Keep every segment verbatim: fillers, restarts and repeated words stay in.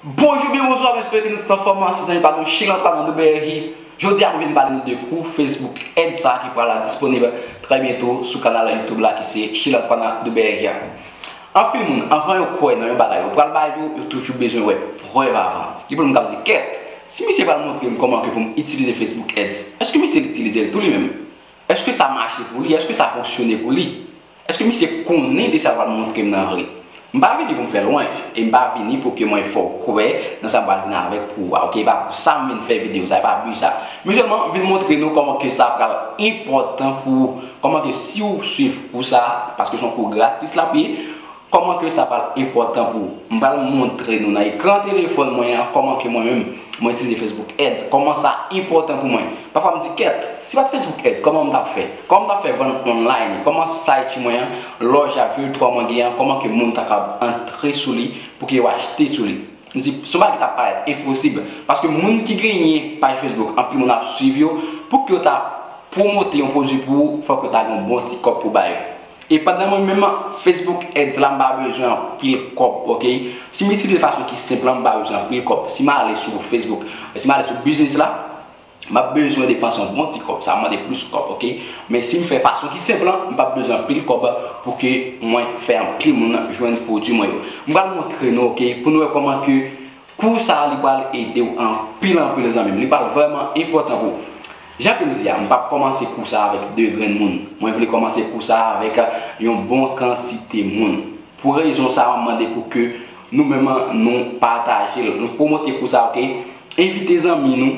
Bonjou, byen bonjou, m espere ke nou tout anfòm, se zanmi pa nou Chil Antoine nan W R I. Jodi a, mwen vin pale nou de kou Facebook Ads sa ki pral disponib trè byento sou kanal YouTube la ki se Chil Antoine nan W R I a. Anpil moun, anvan yo kwè nan yon bagay yo pral ba yo, yo toujou bezwen wè prèv avan. Gen moun k ap di, kèt, si misye pral montre m kòman ke pou m itilize Facebook Ads, èske misye l itilize l tou li menm? Èske sa mache pou li? Èske sa fonksyone pou li? Èske misye konnen de sa l pral montre m nan vre? M pa vini pou m fè lwanj, e m pa vini pou ke mwen fè w kwè nan sa m pral vin avèk pou ou a, oke? E pa pou sa m vin fè videyo sa, e pa bi sa. Men sèlman vin montre nou kòman ke sa pral enpòtan pou ou, kòman ke si w swiv kou sa, paske se yon kou gratis l ap ye, kòman ke sa pral enpòtan pou ou. M pral montre nou nan ekran telefòn mwen an kòman ke mwen menm mwen itilize Facebook Ads, kòman sa enpòtan pou mwen. Pafwa m di, kèt, si pa t Facebook Ads, kòman m t ap fè? Kòman m t ap fè vann online? Kòman site mwen an, lòj a virtwèl mwen gen an, kòman ke moun ta kab antre sou li pou ke yo achte sou li? M di, se yon bagay ki t ap parèt enposib. Paske moun ki genyen paj Facebook, anpil moun ap swiv yo, pou ke yo ta pwomote yon pwodui pou ou, fòk yo ta gen yon bon ti kòb pou ba yo. E pandan mwen menm, Facebook Ads la, m pa bezwen anpil kòb, oke? Si m itilize fason ki senp lan, m pa bezwen anpil kòb. Si m ale sou Facebook, si m ale sou biznis la, m ap bezwen depanse yon bon ti kòb, sa ap mande plis kòb, oke? Men si m fè fason ki senp lan, m p ap bezwen anpil kòb pou ke mwen fè anpil moun jwenn pwodui mwen yo. M pral montre nou, oke, pou nou wè kòman ke kou sa a li pral ede w anpil, anpil, zanmi m. Li pral vrèman enpòtan pou ou. Jan ke m di a, m p ap kòmanse kou sa a avèk de grenn moun. Mwen vle kòmanse kou sa a avèk yon bon kantite moun. Pou rezon sa a, m mande pou ke nou menm nou pataje l, nou pwomote kou sa a, oke? Envite zanmi nou,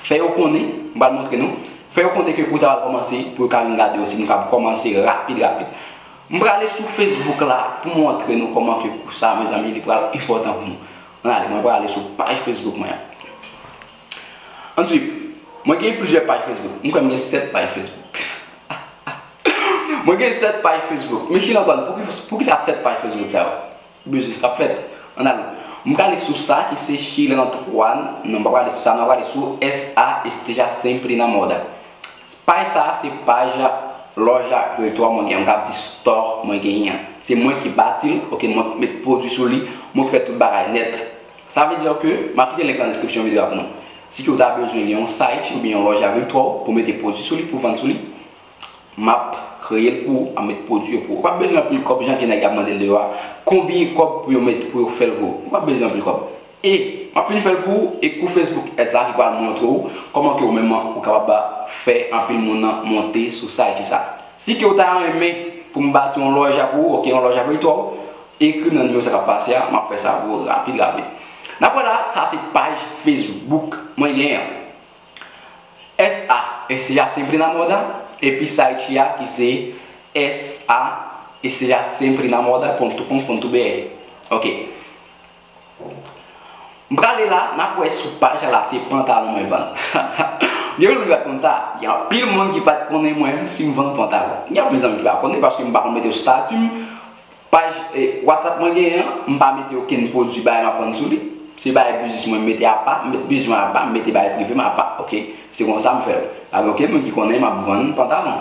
fè yo konnen, m pral montre nou, fè yo konnen ke kou sa a pral kòmanse, pou yo ka vin gade osi, nou ka kòmanse rapid, rapid. M prale sou Facebook la pou montre nou kòman ke kou sa a, mezanmi, li pral enpòtan pou nou. Ann ale, mwen prale sou paj Facebook mwen an. Ann swiv, mwen gen plizyè paj Facebook. M kwè m gen sèt paj Facebook. Mwen gen sèt paj Facebook. Men Chil Antoine, pou ki, pou ki sa sèt paj Facebook sa yo? Biznis k ap fèt. Ann ale. M prale sou sa ki se Chil Antoine. Non, m pa prale sou sa, non, m prale sou S A Esteja Sempre na Moda. Paj sa a se paj lòj a virtwèl mwen gen, m ka di store mwen genyen an. Se mwen ki bati l, oke, mwen k met pwodui sou li, mwen k fè tout bagay nèt. Sa vle di ke, m ap kite link lan nan deskripsyon videyo a pou nou. Si ke w ta bezwen gen yon site oubyen yon lòj a virtwèl pou mete pwodui sou li, pou vann sou li, m ap kreye l pou ou, m ap met pwodui yo pou ou. Ou p ap bezwen anpil kòb jan ke nèg y ap mande l deyò a. Konbyen kòb pou yo met, pou yo fè l pou ou? Ou p ap bezwen anpil kòb. E m ap fin fè l pou ou, e kou Facebook Ads sa ki pral montre w kòman ke ou menm ou kapab fè anpil moun nan monte sou site sa. Si ke w ta renmen pou m bati yon lòj a pou ou, oke, yon lòj a virtwèl, ekri m nan nimewo sa k ap pase a, m ap fè sa pou ou rapid, rapid. N ap wè la, sa se paj Facebook mwen genyen an. S A Esteja Sempre na Moda, epi site a ki se S A Esteja Sempre na Moda ponto com ponto B R. Oke. M prale la, n ap wè sou paj la, se pantalon mwen vann. Gen anpil moun ki pa t konn sa. Gen anpil moun ki pa t konnen mwen menm si m vann pantalon. Gen anpil zanmi ki pa konnen paske m pa konn mete yo sou estati m. Paj, eh, WhatsApp mwen genyen an, m pa mete okenn pwodui bagay m ap vann sou li. Se bagay biznis mwen m mete apa, m met biznis mwen apa, m mete bagay prive m apa, oke? Se konsa m fè l. Pa gen okenn moun ki konnen m ap vann pantalon.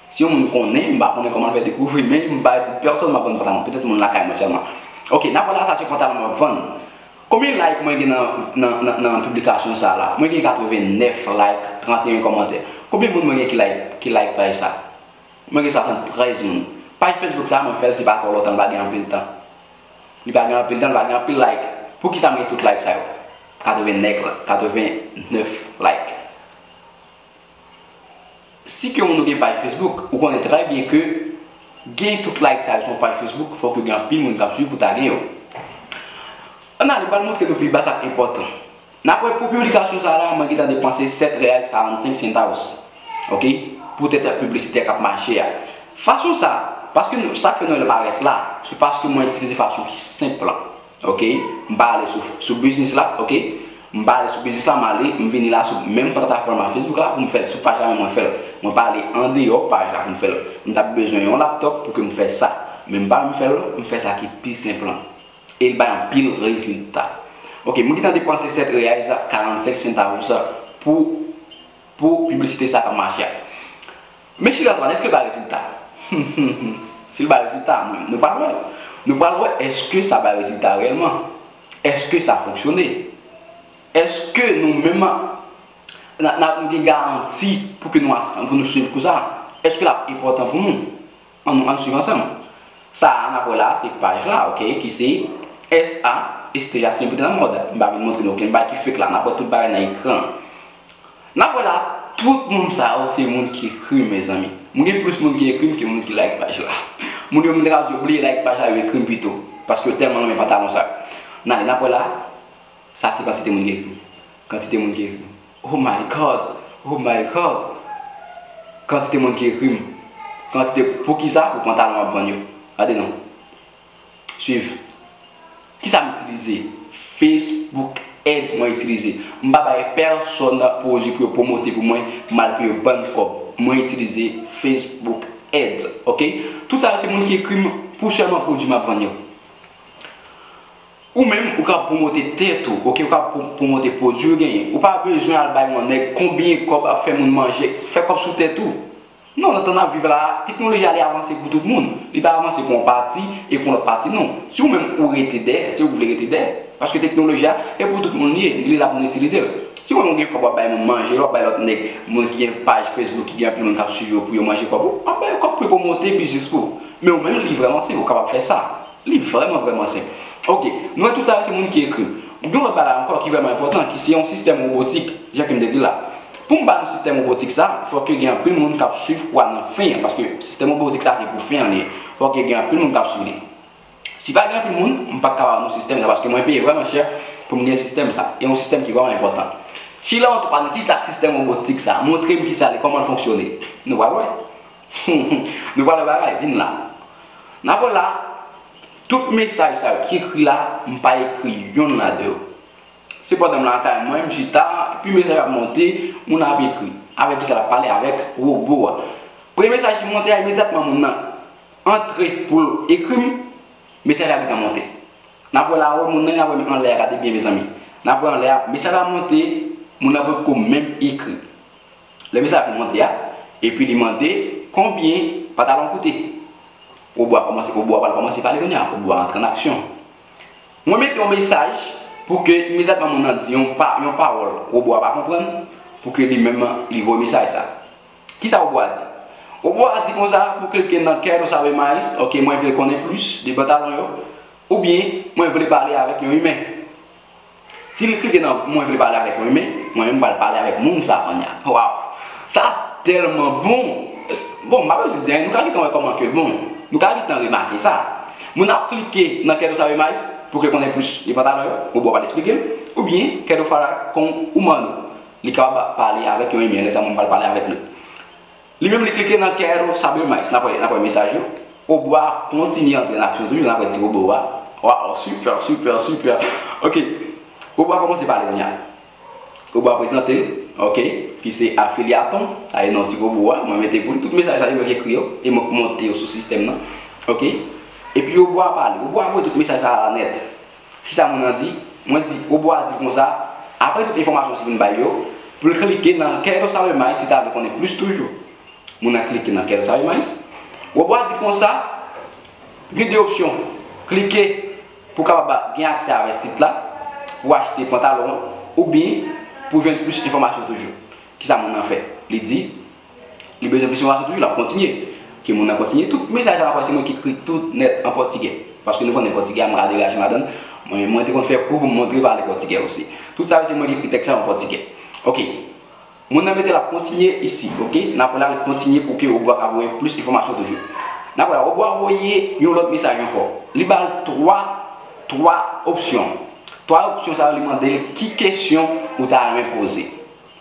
Si yon moun konnen, m pa konnen kòman l fè dekouvri, men m pa di pèsòn m ap vann pantalon, petèt moun lakay mwen sèlman. Oke, n ap wè la, sa se pantalon m ap vann. Konbyen like mwen gen nan, nan, nan, nan piblikasyon sa a la? Mwen gen katreven nèf like, tranteyen kòmantè. Konbyen moun mwen gen ki like, ki like paj sa? Mwen gen swasanntrèz moun. Paj Facebook sa a, mwen fè l, se pa twò lontan, li pa gen anpil tan. Li pa gen anpil tan, li pa gen anpil like. Poukisa m gen tout like sa yo? Katreven nèf, katreven nèf like. Si ke moun ou gen paj Facebook, ou konnen trè byen ke gen tout like sa yo sou yon paj Facebook, fòk yo gen anpil moun k ap swiv pou ta gen yo. Ann ale, m pral montre nou pi ba sa k enpòtan. N ap wè pou piblikasyon sa a la, mwen gentan depanse sèt reais karannsenk centavos. Oke? Poutèt piblisite k ap mache a. Fason sa, paske nou, sa k fè nou wè l parèt la, se paske mwen itilize fason ki senp lan. Oke? M pa ale sou, sou biznis la, oke? M pa ale sou biznis la, m ale, m vini la sou menm platafòm la, Facebook la, pou m fè l. Sou paj la menm mwen fè l. Mwen pa ale andeyò paj la pou m fè l. M t ap bezwen yon laptòp pou ke m fè sa. Men m pa menm fè l, m fè sa ki pi senp lan. E l bay anpil rezilta. Oke, mwen gentan depanse sèt reais karannsenk centavos pou, pou piblisite sa k ap mache a. Men Chil Antoine, èske l bay rezilta? Si l bay rezilta, nou, nou pral wè. Nou pral wè èske sa bay rezilta reyèlman. Èske sa fonksyone? Èske nou menm n ap, n ap gen garanti pou ke nou, pou nou swiv kou sa? Èske l ap enpòtan pou nou? Ann, ann swiv ansanm. Sa a n ap wè la, se paj la, ok, ki se S A Estrella Siempre de la Moda. M pa vin montre nou okenn bagay ki fake la, n ap wè tout bagay nan ekran. N ap wè la, tout moun sa yo se moun ki ekri m, mezanmi. M gen plis moun ki ekri m ke moun ki like paj la. Moun yo, m ta ka di yo bliye like paj la, yo ekri m pito. Paske yo tèlman renmen pantalon sa yo. N ale, n ap wè la, sa se kantite moun ki ekri m. Kantite moun ki ekri m. Oh my God! Oh my God! Kantite moun ki ekri m. Kantite, poukisa? Pou pantalon m ap vann yo. Gade non. Swiv. Kisa m itilize? Facebook Ads mwen itilize. M pa bay pèsonn pwodui pou yo pwomote pou mwen, pou m al pou yo ban m kòb. Mwen itilize Facebook Ads, ok? Tout sa yo se moun ki ekri m pou sèlman pwodui m ap vann yo. Ou menm, ou ka pwomote tèt ou, ok? Ou ka pwo-, pwomote pwodui ou genyen. Ou pa bezwen al bay yon nèg konbyen kòb ap fè moun manje, fè kòb sou tèt ou. Non, nan tan n ap viv la, teknoloji a li avanse pou tout moun. Li pa avanse pou yon pati e pou yon lòt pati, non. Si ou menm ou rete dèyè, se ou ki vle rete dèyè. Paske teknoloji a, e pou tout moun li ye, li la pou nou itilize l. Si ou menm ou gen kòb w ap bay moun manje, lè w ap bay lòt nèg, moun ki gen paj Facebook, ki gen anpil moun k ap swiv yo pou yo manje kòb ou, w ap ba yo kòb pou yo pwomote biznis pou ou. Men ou menm, li vrèman senp, ou kapab fè sa. Li vrèman, vrèman senp. Ok, nou wè tout sa yo se moun ki ekri. Gen yon lòt bagay ankò ki vrèman enpòtan, ki se yon sistèm wobotik, jan ke m te di la. Pou m ba nou sistèm wobotik sa, fòk yo gen anpil moun k ap swiv kou a nan fen an, paske sistèm wobotik sa se pou fen an li ye. Fòk yo gen anpil moun k ap swiv li. Si pa gen anpil moun, m p ap ka ba nou sistèm sa, paske mwen peye vrèman chè pou m gen sistèm sa. E yon sistèm ki vrèman enpòtan. Chila, ann pale kisa k sistèm wobotik sa, montre m kisa l ye, kòman l fonksyone. Nou pral wè. Nou pral wè bagay, vin la. N ap wè la, tout mesaj sa yo ki ekri la, m pa ekri yonn ladan yo. Sepandan, m lakay mwen, m chita, epi mesaj ap monte, moun ap ekri. Avèk kisa l ap pale? Avèk wobo a. Premye mesaj ki monte a, imedyatman moun nan antre pou l ekri m, mesaj la gentan monte. N ap wè la, wè moun nan, n ap wè anlè a, gade byen, mezanmi. N ap wè anlè a, mesaj la monte, moun nan potko menm ekri. Lè mesaj la fin monte a, epi li mande konbyen pantalon koute. Wobo a kòmanse, wobo a pral kòmanse pale kounye a, wobo a antre an aksyon. Mwen mete yon mesaj pou ke imedyatman moun nan di yon pa, yon pawòl wobo a pa konprann, pou ke li menm li voye mesaj sa. Kisa wobo a di? Wobo a di konsa pou klike nan Quiero saber más, ok, mwen vle konnen plis de pantalon yo, oubyen mwen vle pale avèk yon imen. Si l klike nan mwen vle pale avèk yon imen, mwen menm pral pale avèk moun sa kounye a. Waw! Sa tèlman bon! Bon, m pa bezwen di anyen, nou ka gentan wè kòman ke l bon. Nou ka gentan remake sa. Moun ap klike nan Quiero saber más pou ke konnen plis de pantalon yo, wobo a pral esplike l, oubyen Quiero falar con humano. Li kapab pale avèk yon imen, lè sa mwen pral pale avèk li. Li menm li klike nan Quiero saber más. N ap wè, n ap wè mesaj yo. Wobo a kontinye antre nan aksyon toujou, n ap wè ti wobo a. Waw, super, super, super. Ok. Wobo a kòmanse pale kounye a. Wobo a prezante l, ok, ki se Afiliaton, sa e non ti wobo a. Mwen mete pou li tout mesaj sa yo, mwen ki ekri yo, e mwen k monte yo sou sistèm nan. Ok. Epi wobo a pale. Wobo a voye tout mesaj sa a nèt. Kisa moun nan di? Mwen di, wobo a di konsa, apre tout enfòmasyon sa fin bay yo, pou l klike nan Quiero saber más si ta vle konnen plis toujou. Moun nan klike nan Quiero saber más. Wobo a di konsa, gen de opsyon. Klike pou w kapab gen aksè avèk sit la, pou w achte pantalon an, oubyen pou w jwenn plis enfòmasyon toujou. Kisa moun nan fè? Li di, li bezwen plis enfòmasyon toujou, l ap kontinye. Ke moun nan kontinye. Tout mesaj sa yo, se mwen ki ekri tout nèt an pòtigè. Paske nou konnen pòtigè a, m ka degaje m ladan l. Mwen, mwen te konn fè kou pou m montre pale pòtigè osi. Tout sa yo, se mwen ki ekri tèks sa yo an pòtigè. Ok. Moun nan mete l ap kontinye isi, ok? N ap wè la, l kontinye pou ke wobo a ka voye plis enfòmasyon toujou. N ap wè la, wobo a voye yon lòt mesaj ankò. Li ba l twa, twa opsyon. Twa opsyon sa yo, li mande l ki kesyon ou ta renmen poze.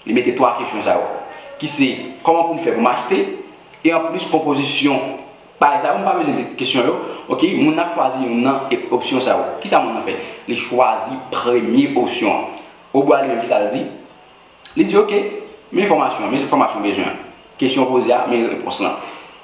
Li mete twa kesyon sa yo, ki se, kòman pou m fè pou m achte? E anplis, konpozisyon paj sa yo, m pa bezwen di kesyon yo. Ok, moun nan ap chwazi youn nan e, opsyon sa yo. Kisa moun nan fè? Li chwazi premye opsyon an. Wobo a li menm, kisa l di? Li di, ok, men enfòmasyon an, men enfòmasyon m bezwen an. Kesyon w poze a, men repons lan.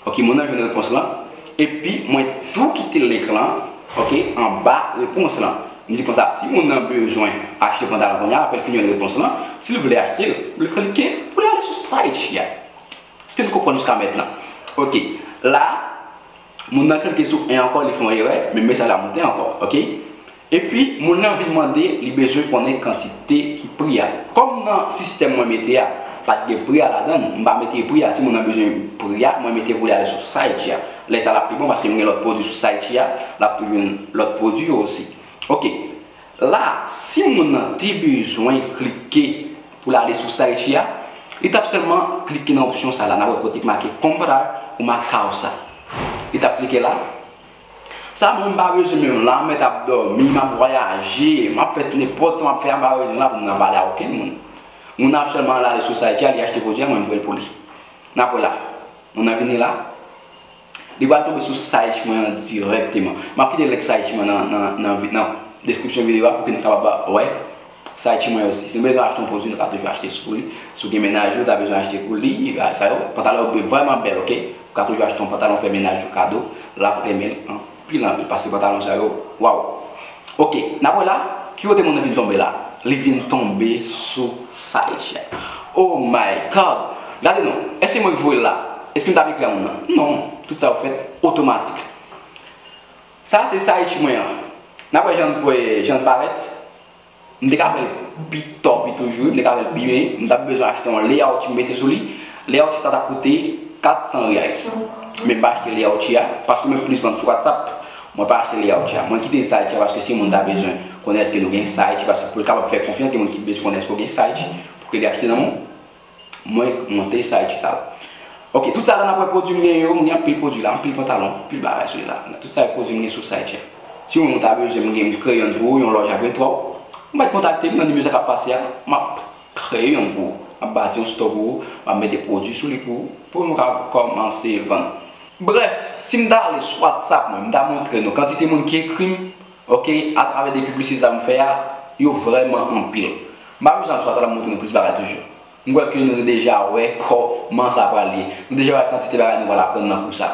Ok, moun nan jwenn repons lan. Epi, mwen tou kite lenk lan, ok, anba repons lan. M di konsa, si moun nan bezwen achte pantalon kounye a, apre l fin jwenn repons lan, si l vle achte l, li klike pou l ale sou site a. Èske n konprann jiska mentnan? Ok, la, moun nan klike sou en ankò, li fè yon erè, men mesaj la monte ankò, ok? Epi, moun nan vin mande, li bezwen konnen kantite ki pri a. Kòm nan sistèm mwen mete a, pa t gen pri a ladan l, m pa mete pri a. Si moun nan bezwen pri a, mwen mete pou li ale sou Sidechain. Lè sa l ap pi bon, paske m gen lòt pwodui sou Sidechain, l ap tou jwenn lòt pwodui yo osi. Ok. La, si moun nan te bezwen klike pou l ale sou Sidechain, li t ap sèlman klike nan opsyon sa la, n ap wè kote k make comprar uma calça. Li t ap klike la. Sa mwen m pa bezwen menm la, m mèt ap dòmi, m ap vwayaje, m ap fè nenpòt sa m ap fè a, m pa bezwen la pou m nan pale a okenn moun. Moun nan ap sèlman al ale sou Sidechain, li achte pwodui a, mwen m voye l pou li. N ap wè la. Moun nan vini la. Li pral tonbe sou Sidechain mwen an dirèkteman. M ap kite link Sidechain mwen nan, nan, nan, nan deskripsyon videyo a pou ke nou kapab wè Sidechain mwen yo osi. Si nou bezwen achte yon pwodui, nou ka toujou achte sou li. Si w gen mennaj ou, ta bezwen achte pou li, bagay sa yo. Pantalon yo dwe vrèman bèl, ok? Ou ka toujou achte yon pantalon, fè mennaj ou kado. L ap renmen l anpil, anpil, paske pantalon sa yo, waw. Ok, n ap wè la, ki kote moun nan vin tonbe la? Li vin tonbe sou Sidechain. Oh my God! Gade non, èske mwen k voye l la? Èske m t ap ekri a moun nan? Non, tout sa yo fèt otomatik. Sa se Sidechain mwen an. N ap wè jan l, jan l parèt. M te ka fè l pi top toujou, m te ka fè l pi byen. M t ap bezwen achte yon layout m mete sou li. Layout sa t ap koute kat san reais. Men m pa achte layout a, paske mwen plis vann sou WhatsApp. Mwen pa achte layout a. Mwen kite Sidechain paske si moun ta bezwen konnen èske nou gen Sidechain, paske pou l kapab fè konfyans, gen moun ki bezwen konnen èske w gen Sidechain pou ke li achte nan men w. Mwen monte Sidechain sa la. Ok, tout sa la n ap wè pwodui m gen yo, m gen anpil pwodui la, anpil pantalon, anpil bagay sou li la. Tout sa yo pwodui m gen sou Sidechain. Si w menm ou ta bezwen m gen m kreye youn pou ou, yon lòj a venntrwa, ou mèt kontakte m nan nimewo sa k ap pase a, m ap kreye youn pou ou. M ap bati yon store pou ou, m ap mete pwodui sou li pou ou, pou nou ka kòmanse vann. Brèf, si m ta ale sou WhatsApp mwen, m ta montre nou kantite moun ki ekri m, ok, atravè de piblisite sa m fè a, yo vrèman anpil. M pa bezwen al sou WhatsApp la montre nou plis bagay toujou. M kwè ke nou deja wè kòman sa pral ye. Nou deja wè kantite bagay nou pral aprann nan kou sa.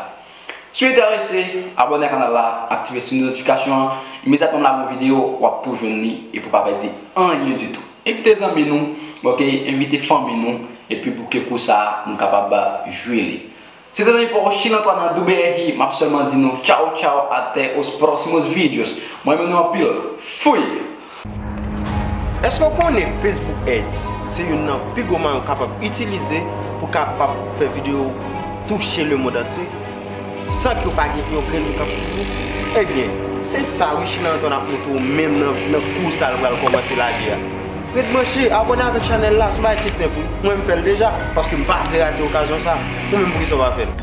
Si w enterese, abòne ak kanal la, aktive siy notifikasyon an. Imedyatman m lage yon videyo, w ap tou jwenn li epi w pa pèdi anyen ditou. Envite zanmi nou, ok? Envite fanmi nou, epi pou ke kou sa a, nou kapab jwe li. Se te zanmi pa w Chilantwa nan W R I, m ap sèlman di nou tchaw tchaw, até os próximos vídeos. Mwen renmen nou anpil. Fouy! Èske w konnen Facebook Ads se youn nan pi gwo mwayen w kapab itilize pou w kapab fè videyo w touche lemonn antye san ke w pa gen yon grenn moun k ap swiv ou? Ebyen, se sa wi Chilantwa ap montre w menm nan, nan kou sa l pral kòmanse lage a. Ret branche, abòne avèk chanèl la, se yon bagay ki senp wi. Mwen m fè l deja, paske m pa vle rate okazyon sa. Ou menm poukisa w pa fè l?